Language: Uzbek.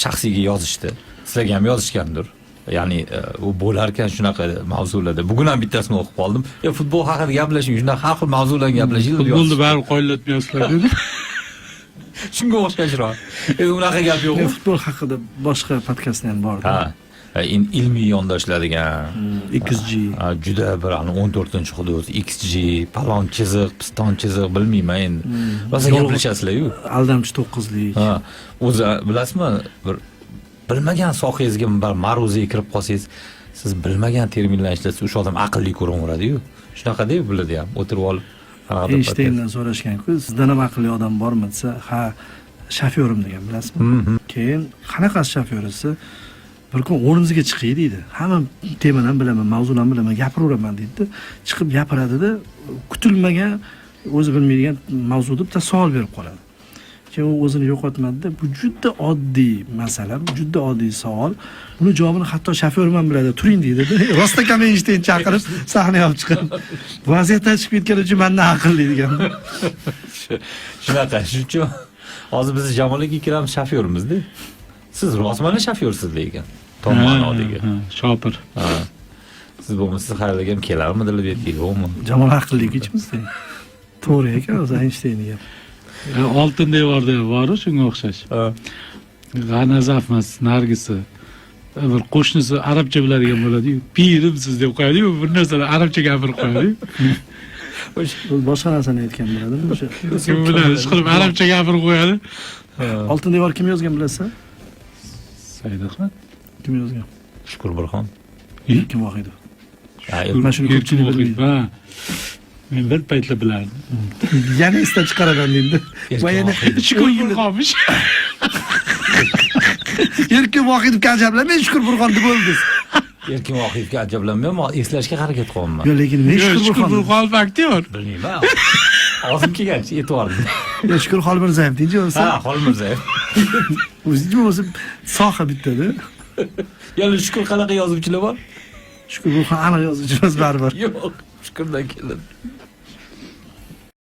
Shaxsiyga yozishdi. Sizlarga ham yozishgandir. Ya'ni u bo'larkan shunaqa mavzularda. Bugun ham bittasini o'qib qoldim. E, futbol haqida gaplashing, shunaqa har xil mavzularni gaplashing deb Futbolni yozishdi. baribir qoyillatmayapsizlar dedi. Shunga o'xshashroq. E, unaqa gap yo'q. Men futbol haqida boshqa podkastlar ham bor. Ha. Ilmiy yondashiladigan. XG. Ha, juda bir ani 14-hudud, XG, palon chiziq, piston chiziq, bilmayman endi. Rosa gaplashasizlar-yu. Aldamchi to'qqizlik. Ha, o'zi bilasizmi, bir bilmagan sohangizga bir ma'ruzaga kirib qolsangiz, siz bilmagan terminlarni ishlatsa, o'sha odam aqlli ko'rinaveradi-yu. Shunaqa-da bularda ham o'tirib olib qanaqadir Eynshteyndan so'rashgan-ku, sizdan ham aqlli odam bormi desa, ha, shofyorim degan, bilasizmi? Keyin qanaqasi shofyori desa, bir kun o'rningizga chiqing deydi. Hamma temani ham bilaman, mavzuni ham bilaman, gapiraveraman deydi. Chiqib gapiradida, kutilmagan, o'zi bilmaydigan mavzuda bitta savol berib qoladi. Keyin u o'zini yo'qotmadida, bu juda oddiy masala, bu juda oddiy savol. Buni javobini hatto shofyorim ham biladi. Turing deydi. Rostakam Eynshteyn chaqirib sahnaga olib chiqadi. Vaziyatdan chiqib ketgani uchun mandan aqlli degan. Shunaqa, shuning uchun hozir biz Jamol aka ikkalamiz shofyorimizda. Siz rostmana shofyorsiz lekin. Tom ma'nodagi. Ha, shopir. Ha. Siz bo'lmasa xayoliga ham kelarmidilar bu yerga, yo'qmi? Jamol aqlli ichimizda. To'g'ri ekan o'zi Eynshteynni gap. Oltin devorda boru shunga o'xshash. Ha. G'anazaf emas, nargisi. Bir qo'shnisi arabcha biladigan bo'ladi-yu, pirimsiz deb qo'yadi-yu, bir narsalar arabcha gapirib qo'yadi-yu. U boshqa narsani aytgan bo'ladimi o'sha? Kim biladi, ishqilib arabcha gapirib qo'yadi. Oltin devor kim yozgan bilasizmi? Said Ahmad. Kim yozgan? Shukur Burxon. Erkin Vohidov. Ha, Mana shuni Erkin ko'pchilik Vohidov, bilmaydi. ha. Men bir paytlar bilardim. Yana esdan chiqaraman endi. Va Erkin yana Vohidov. Shukur Burxonmish. Erkin Vohidovga ajablanmang, Shukur Burxon deb o'ldingiz. Erkin Vohidovga ajablanmayman, eslashga harakat qilyapman. Yo'q, lekin men Yo'q, Shukur Shukur Burxon. Burxonov aktyor. Bilmayman. Og'zim kelgancha e'tibordim. Yo'q, Shukur Xolmirzayev deyinchi bo'lsa. Ha, Xolmirzayev. O'zi bo'lmasa soha bittada. Ya'ni Shukur qanaqa yozuvchilar bor? Shukur Burxon aniq yozuvchi emas baribir. Yo'q, Shukurdan keladi.